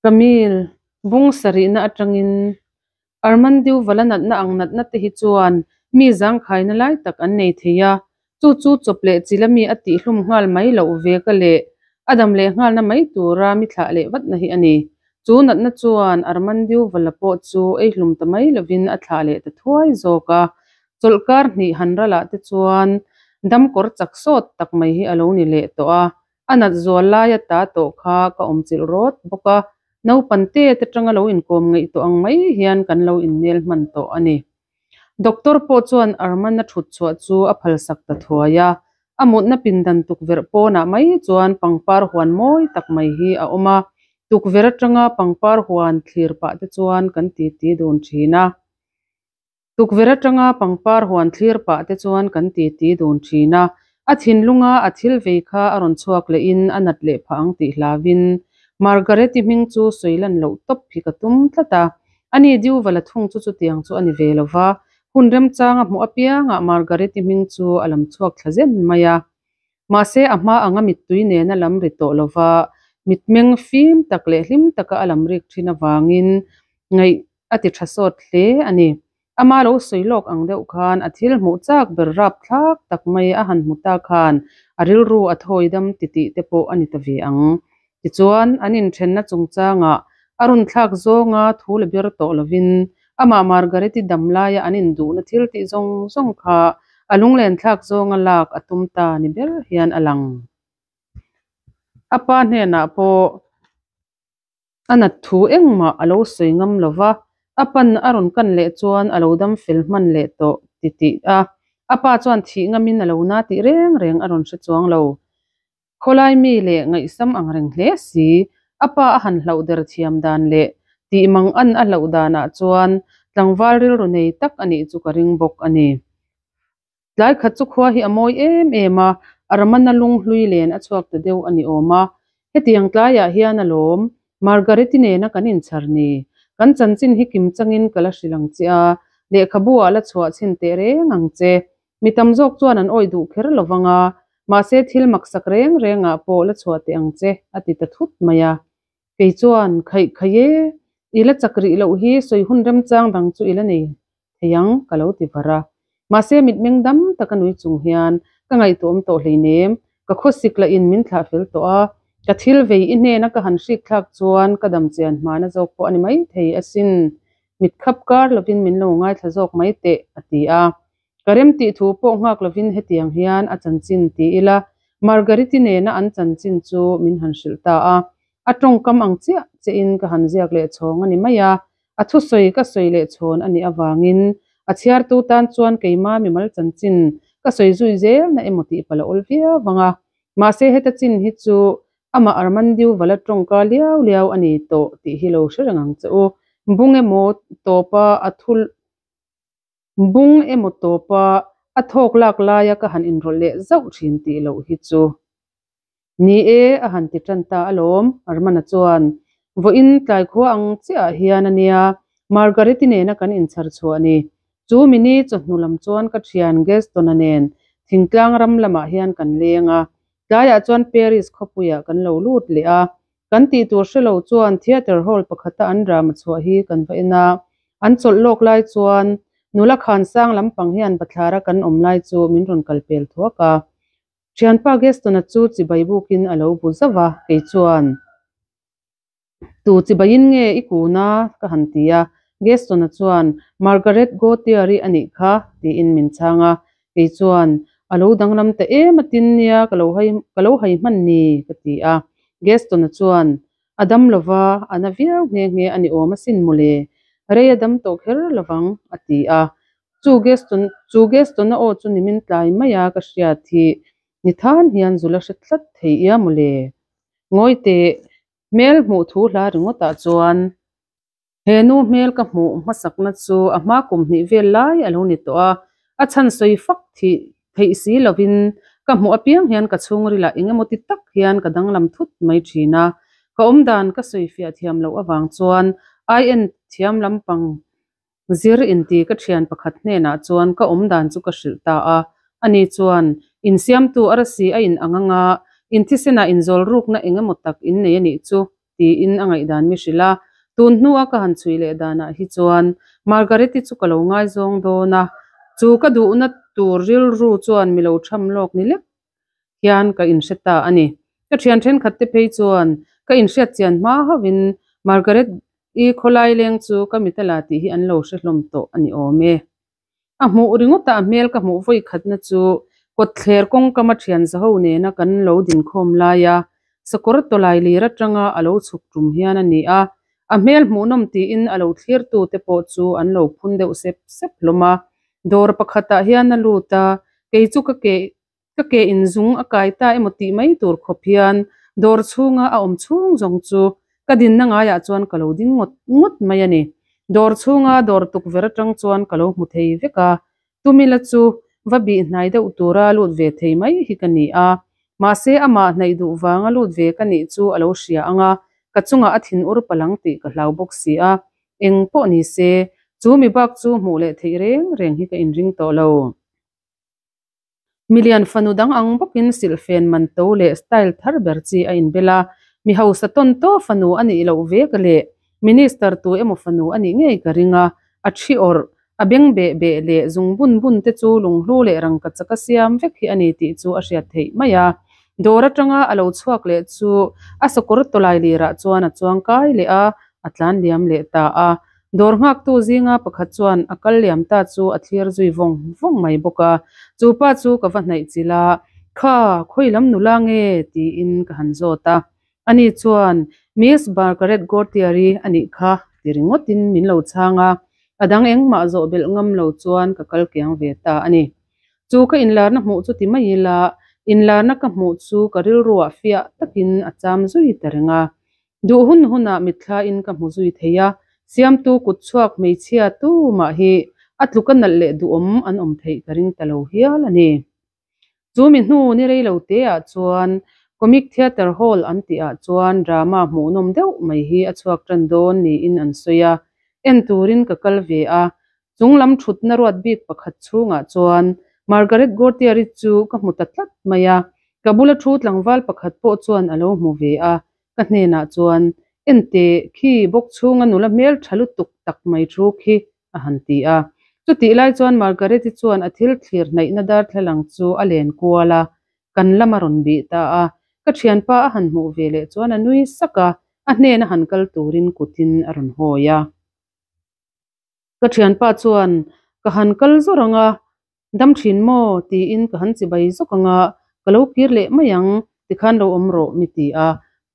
Camille, bung sarihna atangin Armandiu vala natna ang natna te hi chuan mi zangkhaina lai tak an nei thei a, chu chu chawp leh chila mi a tihhlum nghal mai loh ve ka leh a dam leh nghalna mai tura mi thlah leh vatna hi a ni. Chu natna chuan Armandiu vala pawh chu ei hlum ta mai lovin a thlah leh ta thuai zawk a, chawlhkar hnih han ralah te chuan damkawr chak sawt tak mai hi a lo ni leh tawh a. A nat zual laia ta tawh kha ka awm chilh rawt bawk a, naupan te te tanga lo inkawm ngeih tawh ang mai hian kan lo innel hman tawh a ni. Doctor pawh chuan Arman-a thut chhuah chu a phalsak ta thuai a, a mutna pindan tukverh pawnah mai chuan pangpar huan mawi tak mai hi a awm a, tukverh atanga pangpar huan thlir pah te chuan kan titi dun thin a. Tukverh atanga pangpar huan thlir pah te chuan kan titi dun thin a, a thinlunga a thil vei kha a rawn chhuak lehin a nat leh phah ang tih hlauin Margaret-i hming chu sawi lan loh tawp hi ka tum tlat a. Ani Diuvala thung chu chutiang chu a ni ve lo va, hun remchanga hmuh apiangah Margaret-i hming chu a lam chhuak thla zen mai a. Mahse a hma anga mittui nena lam ri tawh lo va, mitmeng fim tak leh hlim taka a lam rik thin avangin ngaih A ti tha sawt hle a ni. Ama lo sawi lawk ang deuh khan a thil hmuh chak ber rap thlak tak mai a han hmu ta khan a rilru a thawi dam titih te pawh a ni ta ve ang. Tichuan, an inthenna chungchangah a rawn thlak zawnga thu la ber tawh lovin amah Margaret-i dam laia an induhna thil tih zawng zawng kha a lunglen thlak zawnga lak a tum ta ni ber hian a lang. A pa hnenah pawh. A nat thu engmah a lo sawi ngam lo va, a pan a rawn kan leh chuan a lo dam fel hman leh tawh ti tih a, a pa chuan thih ngamin a lo na tih reng reng a rawn hre chuang lo. Khawlai mi leh ngaihsam ang reng hle si, a pa a han hlauh der thiam dan leh tih mang an a hlauh danah chuan tlangval rilru nei tak a nih chu ka ring bawk a ni. Tlai khat chu khua hi a mawi em em a, a ramana lung hlui len a chhuak ta deuh a ni awm a. Hetiang tlaiah hian a lawm, Margaret-i nena kan inchhar ni. Kan chanchin hi kim changin ka la hrilh ang che a, lehkhabu ah la chhuah chhin teh reng ang che. Mi tam zawk chuan an awih duh kher lo vang a, mahse thil maksak reng rengah pawh la chhuah teh ang che, a ti ta thut mai a. Kei chuan, Khaih khaih e, i la chak rih loh hi sawi hun remchang dang chu i la nei thei ang, ka lo ti var a. Mahse, mitmeng dam taka nui chung hian ka ngaihtuahawm tawh hleinem, ka khawsik lah in min thlah fel tawh a, ka thil vei i hnena ka han hrik thlak chuan ka dam chian hmana zawk pawh a ni maithei asin, mit khap kar lovin min lo ngaithla zawk mai teh, a ti a. Ka rem tih thu pawh nghak lovin hetiang hian a chanchin ti ila, Margariti nena an chanchin chu min han hrilh ta a. A tawngkam ang chiah chiahin ka han ziak leh chhawng a ni mai a, a thusawi ka sawi leh chhawn a nih avangin a chhiartu tan chuan keima mimal chanchin ka sawi zui zel na emaw tih palh a awl viau vang a. Mahse heta chin hi chu amah Armandiu vala tawngka liau liau a ni tawh tih hi lo hre reng ang che u. Bung emaw tawpa a thu Bung emaw tawpa a thawk lak laia ka han inrawlh leh zauh thin tih loh hi chu. Ni e, a han ti tan ta alawm, Armana chuan. Vawiin tlai khua ang chiahah hian a nia, Margaret-i nena kan inchhar chhuah ni. Chu mini chawhnu lam chuan ka thian Gaston-a nen thingtlang ram lamah hian kan leng a, tlaiah chuan Paris khawpuiah kan lo lut leh a, Kan tih tur hre lo chuan theatre hall pakhata an drama chhuah hi kan va en a, an chawlh lawk lai chuan nula khan sang lampang hian bathlara kan awm lai chu min rawn kal pel thuak a. Thianpa Gaston-a chu chibai bukin a lo bu zauh a, kei chuan, Tu chibaiin nge i kun a? ka han ti a, Gaston-a chuan, Margaret Gautier-i a nih kha, tiin min chhang a, kei chuan, A lo danglam ta em a tin nia ka lo hai ka lo hai hman ni, ka ti a. Gaston-a chuan, A dam lo va, a na viau nghe nghe a ni awm asin mawle, rei a dam tawh kher lo vang, a ti a. Chu Gaston chu Gaston-a aw chu nimin tlai mai a ka hriat hi ni than hian zula hre tlat thei ia mawle. Ngawi teh, hmel hmuh thu hla ringawtah chuan. He nu hmel ka hmuh hmasakna chu a hma kum hnih vel lai a lo ni tawh a, a chhan sawi fak thih theih si lovin ka hmuh apiang hian ka chhungrilah eng emaw ti tak hian ka danglam thut mai thin a. Ka awmdan ka sawi fiah thiam loh avang chuan IN thiam lampang zir inti ka thian pakhat hnenah chuan ka awmdan chu ka hrilh ta a. Ani chuan, Insiamtu arasi a in ang anga, inthisenah inzawlrukna eng emaw tak innei a nih chu. tiin a ngaihdan mi hrilh a. Tun hnua ka han chhui leh danah hi chuan Margaret-i chu ka lo ngaizawng dawn a, chu ka duhna tur rilru chuan mi lo tham lawk ni lek hian ka inhre ta a ni. Ka thian thenkhat te phei chuan ka inhriat chian hma hauhin Margaret-i khawlai leng chu ka mit a la tih hi an lo hre hlawm tawh a ni awm e. A hmuh ringawt a, a hmel ka hmuh vawi khatna chu kawtthler kawngkama thian zaho nena kan lo dinkhawm laia sakawr tawlai lir atanga a lo chhuk tum hian a ni a. A hmel hmuhnawm tiin a lo thlirtute pawh chu an lo phun deuh sep sep hlawm a. Dawr pakhatah hian a lut a, kei chu ka ke Ka ke in zung a kai ta emaw tih mai tur khawp hian dawr chhunga a awm chhung zawng chu ka dinna ngaiah chuan ka lo ding ngawt ngawt mai a ni. Dawr chhunga dawr tukverh atang chuan ka lo hmu thei vek a, Tumila chu va bih hnai deuh tura lut ve thei mai hi ka ni a, mahse amah hnaih duh vanga lut ve ka nih chu a lo hria ang a, ka chungah a thin ur palang tih ka hlau bawk si a, eng pawh ni se chu mi bak chu hmuh leh theih reng reng hi ka inring tawh lo. Milian fanu dang ang bawkin silhfen man to leh style thar ber chi a inbel a, mi hausa tawn tawh fanu a nih loh ve ka leh minister tu emaw fanu a nih ngei ka ring a, a thi awrh, a beng beh beh leh zung bun bun te chu lunghlu leh rangkachak a siam vek hi a ni tih chu a hriat theih mai a. Dawr atanga a lo chhuak leh chu a sakawr tawlai lirah chuan a chuang kai leh a, a tlan liam leh ta a. Dawr nghaktu zinga pakhat chuan a kal liam ta chu a thlir zui vawng vawng mai bawk a. Chu pa chu ka va hnaih chilh a, Kha, khawi lam nula nge? tiin ka han zawt a. Ani chuan, Miss Margaret Gortier-i a nih kha ti ringawtin min lo chhang a. A dang engmah zawh belh ngam lo chuan ka kal kiang ve ta a ni. Chu ka inlarna hmuh chu ti mai ila, inlarna ka hmuh chu ka rilruah fiah takin a cham zui ta reng a. Duh hun hunah mitthlain ka hmu zui thei a, siamtu kut chhuak hmeichhia tu mah hi a tluka nalh leh duhawm an awm theih ka ring ta lo hial a ni. Chu mi hnu ni rei lo teah chuan Comic Theatre Hall an tihah chuan drama hmuhnawm deuh mai hi a chhuak tan dawn niin an sawi a, en turin ka kal ve a, chung lam thutna ruat bik pakhat chhungah chuan Margaret Gortier-i chu ka hmu ta tlat mai a, ka bula thu tlangval pakhat pawh chuan a lo hmu ve a, Ka hnenah chuan, Enteh, khi bawk chhunga nula hmel tha lutuk tak mai thu khi, a han ti a. Chutih lai chuan Margaret-i chuan a thil thlir hnaihna darthlalang chu a len kual a, kan lam a rawn bih ta a. Ka thianpa a han hmuh ve leh chuan a nui sak a, a hnena han kal turin kutin a rawn hawi a. Ka thianpa chuan, Ka han kal zawr ang a, dam thin maw? tiin ka han chibai zawk ang a, ka lo kir leh mai ang, tikhan lo awm rawh mi ti a.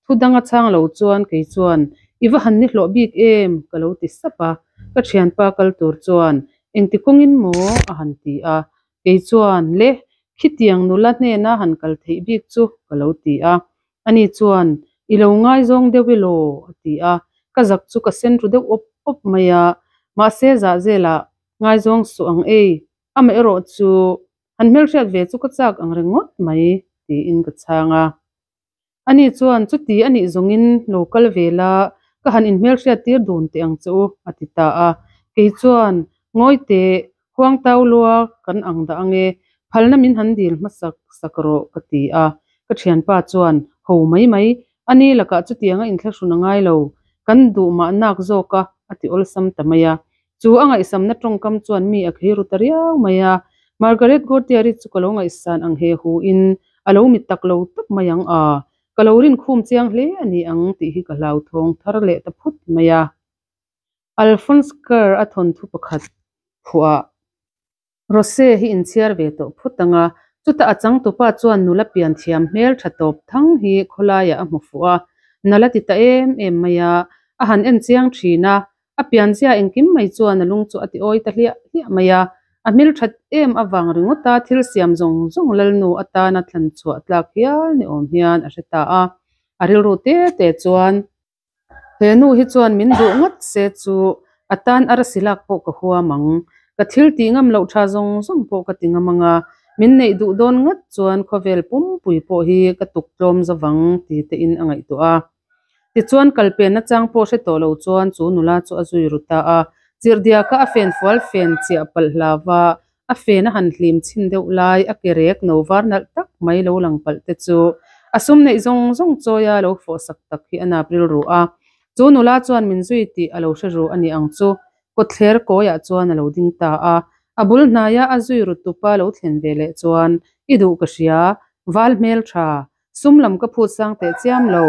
Thu dang a chhang lo chuan kei chuan, I va han ni hlawh bik em? ka lo ti sap a. Ka thianpa kal tur chuan, Engti kawngin maw? a han ti a. Kei chuan, Le, khitiang nula hnena han kal theih bik chu, ka lo ti a. Ani chuan, I lo ngaizawng deuh i law? a ti a, ka zak chu ka sen ru deuh awp awp mai a, mahse zahzelah ngaizawng suh ang ei, amaherawh chu han hmelhriat ve chu ka chak ang ringawt mai, tiin ka chhang a. Ani chuan, Chuti a nih zawngin lo kal ve la, ka han inhmelhriat tir dun teh ang che u, a ti ta a. Kei chuan, Ngawi teh, Huang tau lua kan ang dah ange, phalna min han dil hmasak sak rawh ka ti a. Ka thianpa chuan, Ho mai mai, a ni lakah chutianga inthlahrun a ngai lo, kan duh mah nak zawk a, a ti awlsam ta mai a. Chu a ngaihsamna tawngkam chuan mi a khei ru ta riau mai a. Margaret Gortier-i chu ka lo ngaihsan ang he hu in a lo mit tak lo tak mai ang a, ka lo rinkhum chiang hle a ni ang tih hi ka hlauthawng thar leh ta phut mai a. Alphonse Kerr a thawnthu pakhat phuah Rose hi inchhiar ve tawh phut ang a, chutah a changtupa chuan nula pian thiam hmel tha tawp thang hi khawlaiah a hmu fuh a, nala ti ta em em mai a, a han en chiang thin a, a pianzia engkim mai chuan a lung chu a ti awi ta hliah hliah mai a, a hmelthat em avang ringawta thil siam zawng zawng lalnu atana thlan chhuah tlak hial ni awm hian a hre ta a, a rilru te te chuan. He nu hi chuan min duh ngawt se chu a tan a rasi lak pawh ka huam ang. Ka thil tih ngam loh tha zawng zawng pawh ka ti ngam ang a, min neih duh dawn ngawt chuan khawvel pumpui pawh hi ka tuk tlawm zavang ti te in a ngaihtuah a. Tichuan kalpen nachang pawh hre tawh lo chuan chu nula chu a zui ru ta a, chirhdiaka a fen fual fen chiah palh hlava A fen a han hlim chhin deuh lai, a ke rek no var nalh tak mai lo lang palh te chu A sum neih zawng zawng chawia lo fawhsak tak hi a nap rilru a. Chu nula chuan min zui tih a lo hre ru a ni ang chu. Kawtthler kawiah chuan a lo ding ta a. A bul hnaia a zui ru tupa lo thlen ve leh chuan, I duh ka hria, val hmel tha, sum lam ka phut sang teh chiam lo,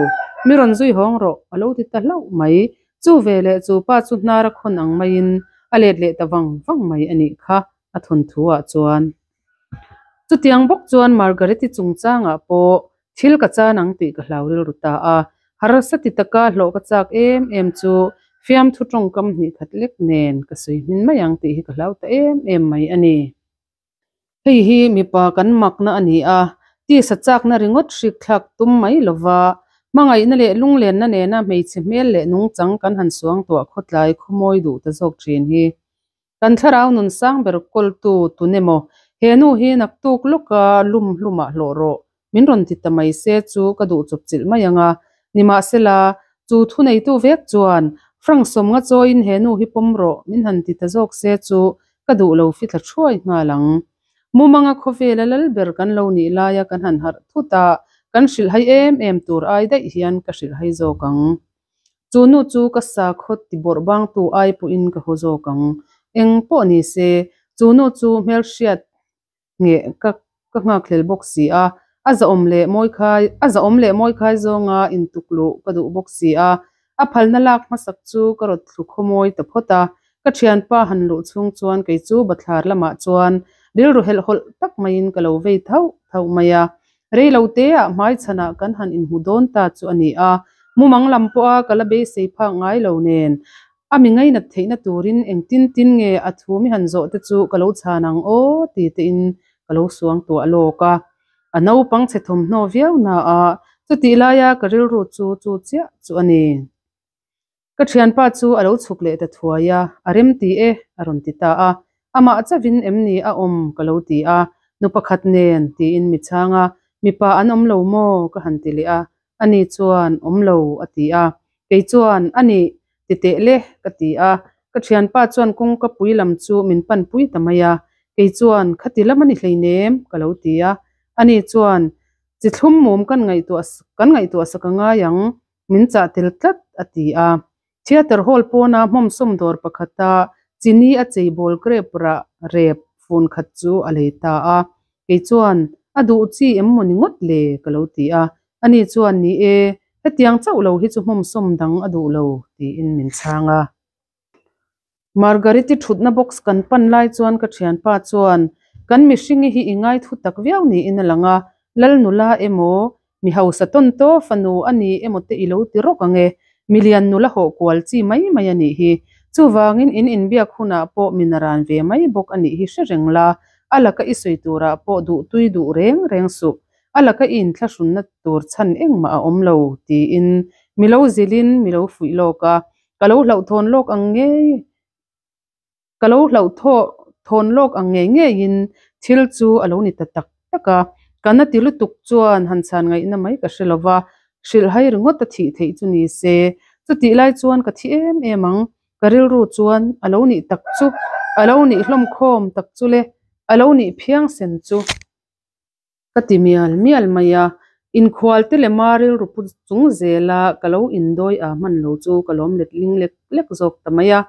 mi rawn zui hawng rawh, a lo ti ta hlauh mai. Chu ve leh chu pa chu hnar a khawn ang maiin a let leh ta vang vang mai a nih kha a thawnthu ah chuan. Chutiang bawk chuan Margaret-i chungchangah pawh thil ka chan ang tih ka hlau rilru ta a, harsa ti taka hlawh ka chak em em chu fiamthu tawngkam hnih khat lek nen ka sawi hmin mai ang tih hi ka hlau ta em em mai a ni. Hei hi mipa kan makna a ni a, tisa chakna ringawt hrik thlak tum mai lova, hmangaihna leh lunglenna nena hmeichhe hmel leh nungchang kan han suangtuah khawtlai khawmawi duh ta zawk thin hi. Kan thlarau nun sang ber kawltu tun emaw, he nu hi naktuk lawka lum hlumah hlawh rawh, min rawn ti ta mai se chu ka duh chawp chilh mai ang a. Nimahsela, chu thuneitu vek chuan, Frank sawmnga chawiin he nu hi pawm rawh, min han ti ta zawk se chu ka duh lo fithla thuai nghal ang. Mumanga khawvela lal ber kan lo nih laia kan han harh thut a, kan hrilhhai em em tur ai daih hian ka hrilhhai zawk ang. Chu nu chu ka sakhaw ti bawrh bangtu ai pawhin ka haw zawk ang. Eng pawh ni se, chu nu chu hmelhriat ngheh ka ka nghakhlel bawk si a, a zahawm leh mawikhai a zahawm leh mawikhai zawnga intuk luh ka duh bawk si a, a phalna lak hmasak chu ka rawt thlu khawmawi ta phawt a, ka thianpa han luh chhung chuan kei chu bathlar lamah chuan rilru helhhawlh tak maiin ka lo vei thauh thauh mai a. Rei lo teah hmaichhanah kan han inhmu dawn ta chu a ni a, mumang lam pawha ka la beisei phak ngai lo nen, a mi ngainat theihna turin engtin tin nge a thu mi han zawh te chu ka lo chhan ang aw ti tein ka lo suang tuah lawk a. A naupang chhe thawmhnaw viau na a, chutih laia ka rilru chu chu chiah chu a ni. Ka thianpa chu a lo chhuk leh ta thuai a, a rem ti e, a rawn ti ta a. Amah chavin em ni a awm ka lo ti a, nu pakhat nen tiin mi chhang a, mipa an awm lo maw ka han ti leh a, ani chuan awm lo a ti a, kei chuan a nih ti teh le ka ti a, ka thianpa chuan kawngka pui lam chu min pan pui ta mai a, kei chuan khati lam a ni hleinem ka lo ti a, ani chuan chi thlum mum kan ngaihtuah kan ngaihtuah sak a ngai ang Min chah tel tlat, a ti a. Theatre hall pawna hmawmsawm dawr pakhata chini a cheibawl grape rah rep fun khat chu a lei ta a. Kei chuan, A duh chi em maw ni ngawt le? ka lo ti a. Ani chuan, Ni e, hetiang chauh lo hi chu hmawmsawm dang a duh lo, tiin min chhang a. Margariti thutna box kan pan lai chuan ka thianpa chuan, Kan mihringi hi i ngai thu tak viau niin a lang a, Lal nula emaw, mi hausa tawn taw fanu a ni emaw te i lo ti rawk ang e, milian nula hawh kual chi mai mai a nih hi. Chuvangin in inbiak hunah pawh min a ran ve mai bawk a nih hi hre reng la, a laka i sawi turah pawh duhtui duh reng reng suh. A laka i inthlahrunna tur chhan engmah a awm lo, tiin mi lo zilhin mi lo fuih lawk a. Ka lo hlauhthawn lawk ang ngei, ka lo hlauhthaw thawn lawk ang ngei ngeiin thil chu a lo ni ta tak tak a. Ka na ti lutuk chuan han chhan ngaihna mai ka hre lova, hrilhhai ringawt a thih theih chu ni se. Chutih lai chuan ka thi em em ang, ka rilru chuan a lo nih tak chu, a lo nih hlawm khawm tak chu le, a lo nih phiangsen chu. Ka ti mial mial mai a, inkhual te lema rilru pu chung zela ka lo indawi a hman lo chu ka lawm let ling lek lek zawk ta mai a.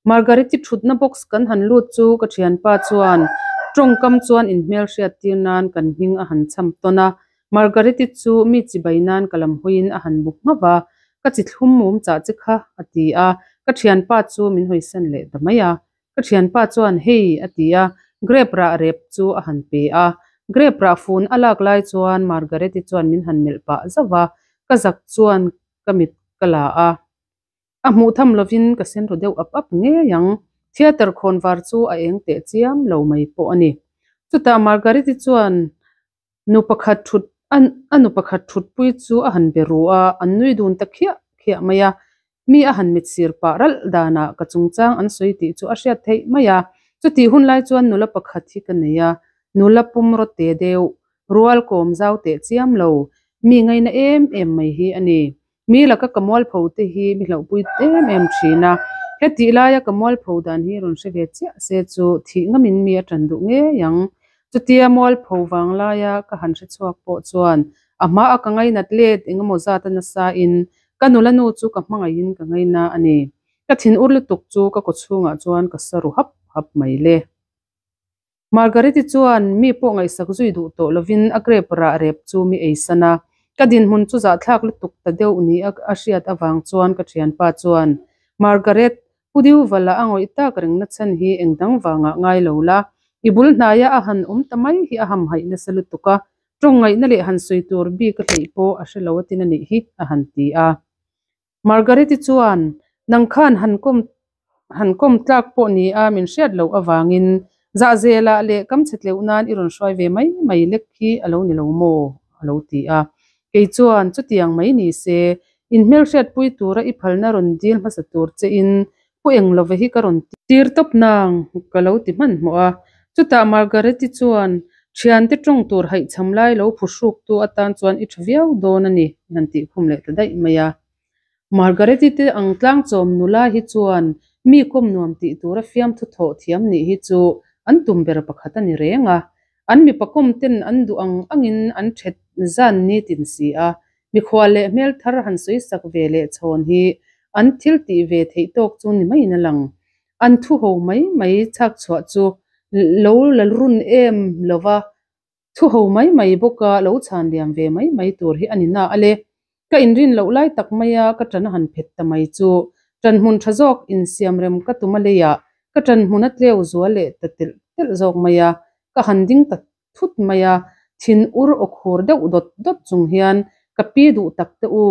Margareti thutna box kan han lut chu ka thianpa chuan tawngkam chuan inhmelhriat tir nan kan hming a han cham tawn a, Margareti chu mi chibai nan ka lam hawiin a han bu nghauh a, ka chi thlum mum chah che kha a ti a, ka thianpa chu min hawisan leh ta mai a. Ka thianpa chuan hei a ti a, grape rah rep chu a han pe a. Grape rah fun a lak lai chuan Margaret-i chuan min han melh pah zauh a, ka zak chuan ka mit ka la a. A hmuh tham lovin ka sen ru deuh ap ap ngei ang. Theatre khawnvar chu a eng teh chiam lo mai pawh a ni. Chutah Margaret-i chuan Nu pakhat thut a nu pakhat thutpui chu a han be ru a, an nui dun ta khiah khiah mai a. Mi a han mit sir pah ralh danah ka chungchang an sawi tih chu a hriat theih mai a. Chutih hun lai chuan nula pakhat hi ka nei a, nula pum rawte deuh, rual kawm zau teh chiam lo, mi ngaina em em mai hi a ni. Mi laka ka mualpho te hi mi hlauhpui em em thin a, hetih laia ka mualpho dan hi rawn hre ve chiah se chu thih ngamin mi a tan duh ngei ang. Chutia mualpho vang laia ka han hre chhuak pawh chuan A hma a ka ngainat let engemaw zat a nasa in ka nula nu chu ka hmangaih in ka ngaina a ni. Ka thin ur lutuk chu ka kawchhungah chuan ka sa ru hap hap mai le. Margareti chuan mi pawh ngaihsak zui duh tawh lovin a grape rah rep chu mi eisan a. Ka dinhmun chu zahthlak lutuk ta deuh ni a a hriat avang chuan ka thianpa chuan, Margaret, Pu Diuvala a ngawih tak rengna chhan hi eng dang vangah ngai lo la, i bul hnaia a han awm ta mai hi a hamhaih nasa lutuk a, tawng ngaihna leh han sawi tur bik a hleih pawh a hre lo atin a nih hi, a han ti a. Margareti chuan, Nang khan han kawm han kawm tlak pawh ni a min hriat loh avangin zahzelah leh kam chhe tleuh nan i rawn hruai ve mai mai lek hi a lo ni lo maw? a lo ti a. Kei chuan, Chutiang mai ni se, inhmelhriatpui tura i phalna rawn dil hmasa tur che in pu eng love hi ka rawn tir tawp nang ka lo ti hmanhmawh a. Chutah Margareti chuan, Thiante tawng tur haihchham lai lo phuhruktu atan chuan i tha viau dawn a ni, han tih khum leh ta daih mai a. Margareti te ang tlangchawm nula hi chuan mi kawm nuam tih tura fiamthu thawh thiam nih hi chu an tum ber pakhat a ni reng a. An mipa kawm ten an duh ang angin an thet zan ni tin si a, mikhual leh hmel thar han sawi sak ve leh chhawn hi an thil tih ve theih tawk chu ni maiin a lang. An thu ho mai mai chhak chhuah chu lo la run em lova, Thu ho mai mai bawka lo chhan liam ve mai mai tur hi a ni na a le. Ka inrin loh lai tak maia ka ṭan a han phet ta mai chu ṭan hmun ṭha zawk insiam rem ka tum a leiah ka ṭan hmun a tleu zual leh ta telh telh zawk mai a, ka han ding ta thut mai a, thin ur aw khur deuh dawt dawt chung hian ka pi duh tak te u,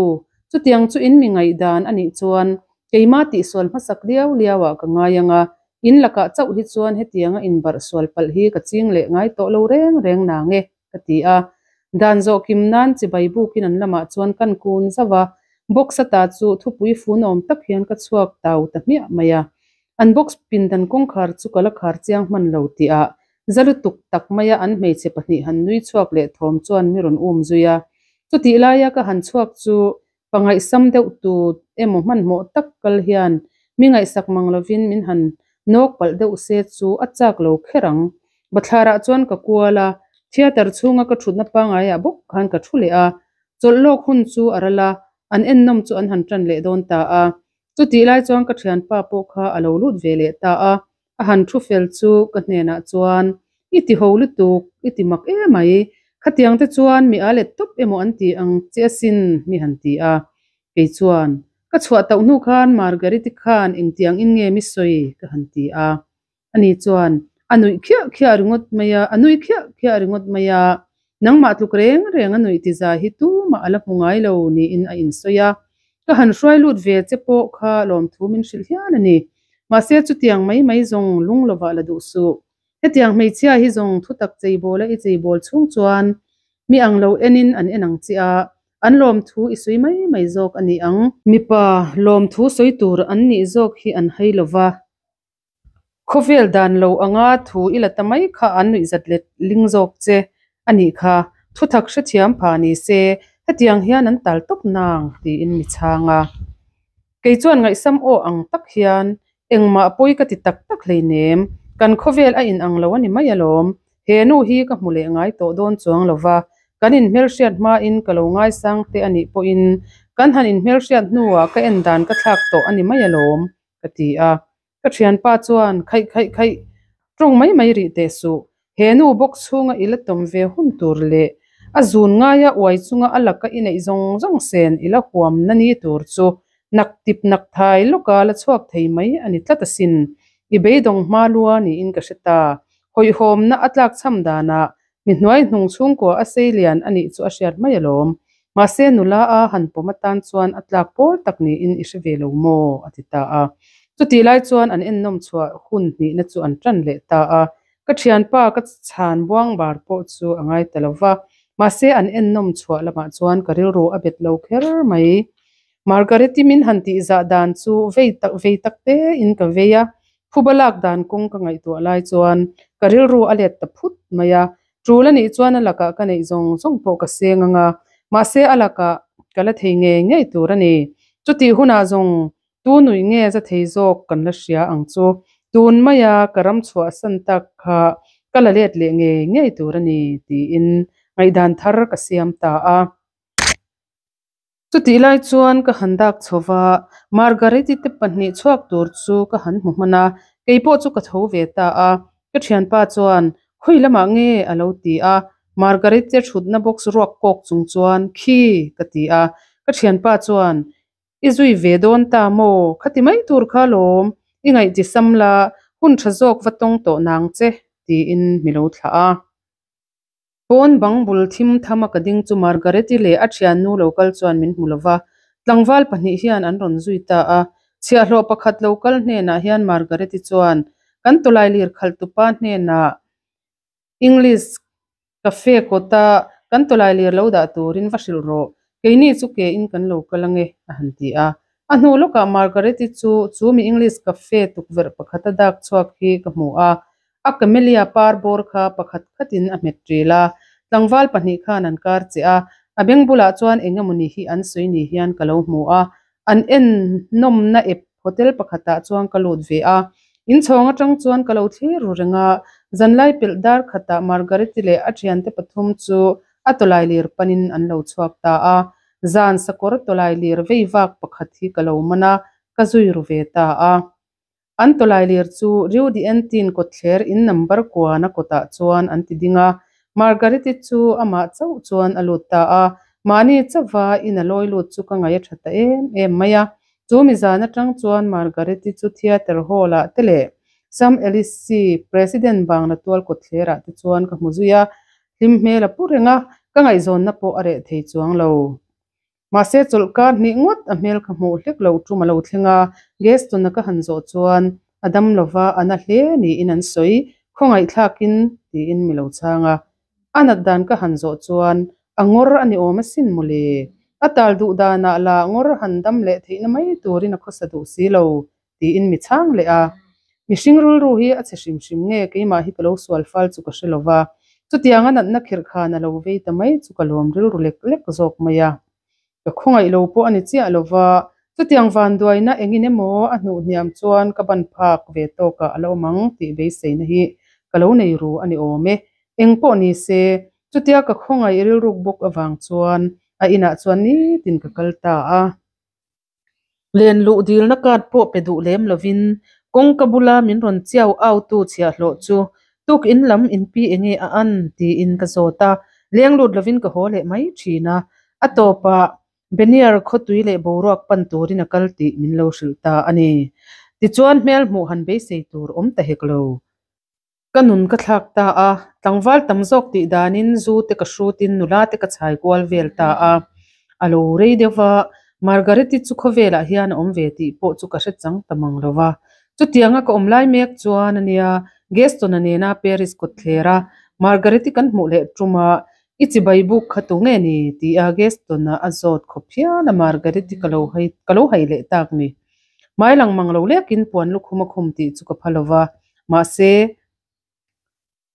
chutiang chu in mi ngaihdan a nih chuan keimah tihsual hmasak liau liauah ka ngai ang a, In lakah chauh hi chuan hetianga inbarh sual palh hi ka ching leh ngai tawh lo reng reng nang e, ka ti a. Dan zawh kim nan chibai bukin an lamah chuan kan kun zauh a, box ata chu thupui fun awm tak hian ka chhuak tau ta hmiah mai a. An box pindan kawngkhar chu ka la khar chiang hman lo tihah za lutuk tak maia an hmeichhe pahnih han nui chhuak leh thawm chuan mi rawn um zui a. Chutih laia ka han chhuak chu Pa ngaihsam deuh tu emaw hmanhmawh tak kal hian mi ngaihsak mang lovin min han nawk palh deuh se chu a chak lo kher ang. Bathlarah chuan ka kual a, theatre chhunga ka thutna pangaiah bawk khan ka thu leh a. Chawlh lawk hun chu a ral a, an ennawm chu an han tan leh dawn ta a. Chutih lai chuan ka thianpa pawh kha a lo lut ve leh ta a, A han thu fel chu ka hnenah chuan, I ti ho lutuk, i ti mak emai, khatiang te chuan mi a let tawp emaw an ti ang che asin mi han ti a. Kei chuan, Ka chhuah tauh hnu khan Margariti khan engtiang in nge mi sawi? ka han ti a. Ani chuan, A nuih khiah khiah ringawt mai a, a nui khiah khiah ringawt mai a, nangmah tluk reng reng a nuih ti zai hi tumah a la hmu ngai lo niin a insawi a. Ka han hruai lut ve che pawh kha lawmthu min hrilh hial a ni. Mahse chutiang mai mai zawng lung lovah la duh suh. Hetiang hmeichhia hi zawng thutak cheibawla i cheibawl chhung chuan mi ang lo enin an en ang che a, an lawmthu i sawi mai mai zawk a ni ang. Mipa lawmthu sawi tur an nih zawk hi an hai lova. Khawvel dan lo anga thu i la ta mai kha an nuihzat let ling zawk che a nih kha. Thuthak hrethiam pha ni se hetiang hian an tal tawp nang tiin mi chhang a. Kei chuan ngaihsam aw ang tak hian engmah pawi ka ti tak tak hleinem, kan khawvel a inang lo a ni mai alawm. He nu hi ka hmu leh ngai tawh dawn chuang lo va, kan inhmelhriat hmain ka lo ngaisang te a nih pawhin kan han inhmelhriat hnuah ka en dan ka thlak tawh a ni mai alawm ka ti a. Ka thianpa chuan khaih khaih khaih tawng mai mai rih teh suh, he nu bawk chhunga i la tawm ve hun tur leh a zun ngaia uai chunga a laka i neih zawng zawng sen i la huam na ni tur chu nak tip nak thai lawka la chhuak thei mai a ni tlat asin. I beidawng hma lua niin ka hre ta. Hawihhawmna a tlakchham danah Mi hnuai hnung chhungkua a sei lian a nih chu a hriat mai alawm. Mahse nula a han pawm atan chuan a tlak pawl tak niin i hre ve lo maw? a ti ta a. Chutih lai chuan an ennawm chhuah hun hnihna chu an tan leh ta a. Ka thianpa ka chhan buang bar pawh chu a ngai ta lo va. Mahse an ennawm chhuah lamah chuan ka rilru a bet lo kher mai. Margareti min han tihzah dan chu vei tak vei tak tein ka vei a, phuba lak dan kawng ka ngaihtuah lai chuan ka rilru a let ta phut mai a, tul a nih chuan a lakah ka neih zawng zawng pawh ka seng ang a, mahse a lakah ka la thei ngei ngei tur a ni. Chutih hunah zawng tu nuih nge za thei zawk kan la hria ang chu, tun maia ka ram chhuahsan tak kha ka la let leh ngei ngei tur a ni tiin ngaihdan thar ka siam ta a. Chutih lai chuan ka han dak chho va, Margareti te pahnih chhuak tur chu ka han hmu hman a, kei pawh chu ka tho ve ta a. Ka thianpa chuan, Khawi lamah nge? a lo ti a. Margareti te thutna box ruak kawk chung chuan, Khi! ka ti a. Ka thianpa chuan, I zui ve dawn ta maw? Khati mai tur kha alawm, i ngaih ti sam la, hun tha zawk va tawng tawh nang che, tiin mi lo thlah a. Pawn bang bul thim tham a ka ding chu Margareti leh a thiannu lo kal chuan min hmu lova, tlangval pahnih hian an rawn zui ta a. Chhiahhlawh pakhat lo kal hnenah hian Margareti chuan kan tawlailir khalh tupa hnenah English Cafe kawta kan tawlailir lo dah turin va hrilh rawh, keini chu ke in kan lo kal ange a han ti a. A hnu lawkah Margareti chu chu mi English Cafe tukverh pakhata dak chhuak hi ka hmu a, A camellia par bawr kha pakhat khatin a hmet ṭil a, tlangval pahnih khan an kar che a, a beng bulah chuan eng emawni hi an sawi ni hian ka lo hmu a, an en nawmna ep hotel pakhatah chuan ka lut ve a, inchhawng aṭang chuan ka lo thlir ru reng a, zanlai pelh dar khatah Margareti leh a ṭhiante pathum chu a tawlai lir panin an lo chhuak ta a, zan sakawr tawlai lir vei vak pakhat hi ka lo man a, ka zui ru ve ta a. An tawlailir chu Rue de Entin kawtthler in number kuana kawtah chuan an ti ding a, Margariti chu amah chauh chuan a lut ta a, mahni chauha in a lawi lut chu ka ngaih a tha ta em em mai a. Chu mi zan atang chuan Margariti chu theatre hall ah te leh Sam Elisi President bangla tual kawtthlerah te chuan ka hmu zui a, hlim hmel a pu reng a, ka ngaihzawnna pawh a reh thei chuang lo. Mahse chawlhkar hnih ngawt a hmel ka hmuh hlek lo tum a lo thleng a, Gaston-a ka han zawh chuan a dam lova a na hle niin an sawi, khawngaihthlakin tiin mi lo chhang a. A nat dan ka han zawh chuan a ngawr a ni awm asin mawle. A tal duh danah lah ngawr han dam leh theihna mai turin a khawsa duh si lo tiin mi chhang leh a. Mihring rilru hi a chhe hrim hrim nge keimah hi ka lo sual fal chu ka hre lo va, chutianga natna khirh khan a lo vei ta mai chu ka lawm rilru lek lek zawk mai a. Ka khawngaih lo pawh a ni chiah lo va, chutiang vanduaina engin emaw a hnuh hniam chuan ka ban phak ve tawkah a la awm ang tih beiseina hi ka lo nei ru a ni awm e. Eng pawh ni se, chutia ka khawngaih rilruk bawk avang chuan a inah chuan nitin ka kal ta a. Len luh dilna card pawh pe duh lem lovin kawngka bula min rawn chiau au tu chhiahhlawh chu tuk in lam in pi enge a an tiin ka zawt a, leng lut lovin ka haw leh mai thin a, a tawpah Beniar khawtui leh boruak pan turin a kal tih min lo hrilh ta a ni. Tichuan hmel hmuh han beisei tur awm ta hek lo. Ka nun ka thlak ta a, tlangval tam zawk tih danin zu te ka hrutin nula te ka chhai kual vel ta a. A lo rei deuh va, Margareti chu khawvelah hian a awm ve tih pawh chu ka hre chang ta mang lo va. Chutianga ka awm lai mek chuan a nia, Gaston-a nena Paris kawtthler a, Margareti kan hmuh leh tum a, I chibai buk kha tu nge ni? tia Gaston-a a zawt khawp hian a Margareti ka lo hai ka lo hai leh tak ni. Hmai lang mang lo lekin puan lukhum a khum tih chu ka pha lo va, mahse,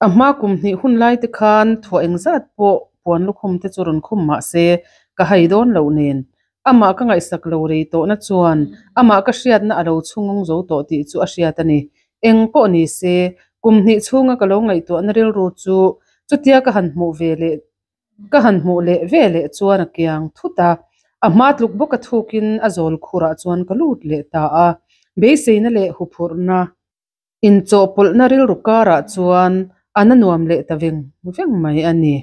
a hma kum hnih hun lai te khan thuah engzat pawh puan lukhum te chu rawn khum mahse, ka hai dawn loh nen. Amah ka ngaihsak lo rei tawhna chuan amah ka hriatna a lo chhungawng zo tawh tih chu a hriat a ni. Eng pawh ni se, kum hnih chhunga ka lo ngaihtuahna rilru chu chutia ka han hmuh ve leh Ka han hmuh leh ve leh chuan a kiang thut a, a hma tluk bawk a thukin a zawl khurah chuan ka lut leh ta a, beiseina leh huphurhna inchawhpawlhna rilru karah chuan a na nuam leh ta veng veng mai a ni.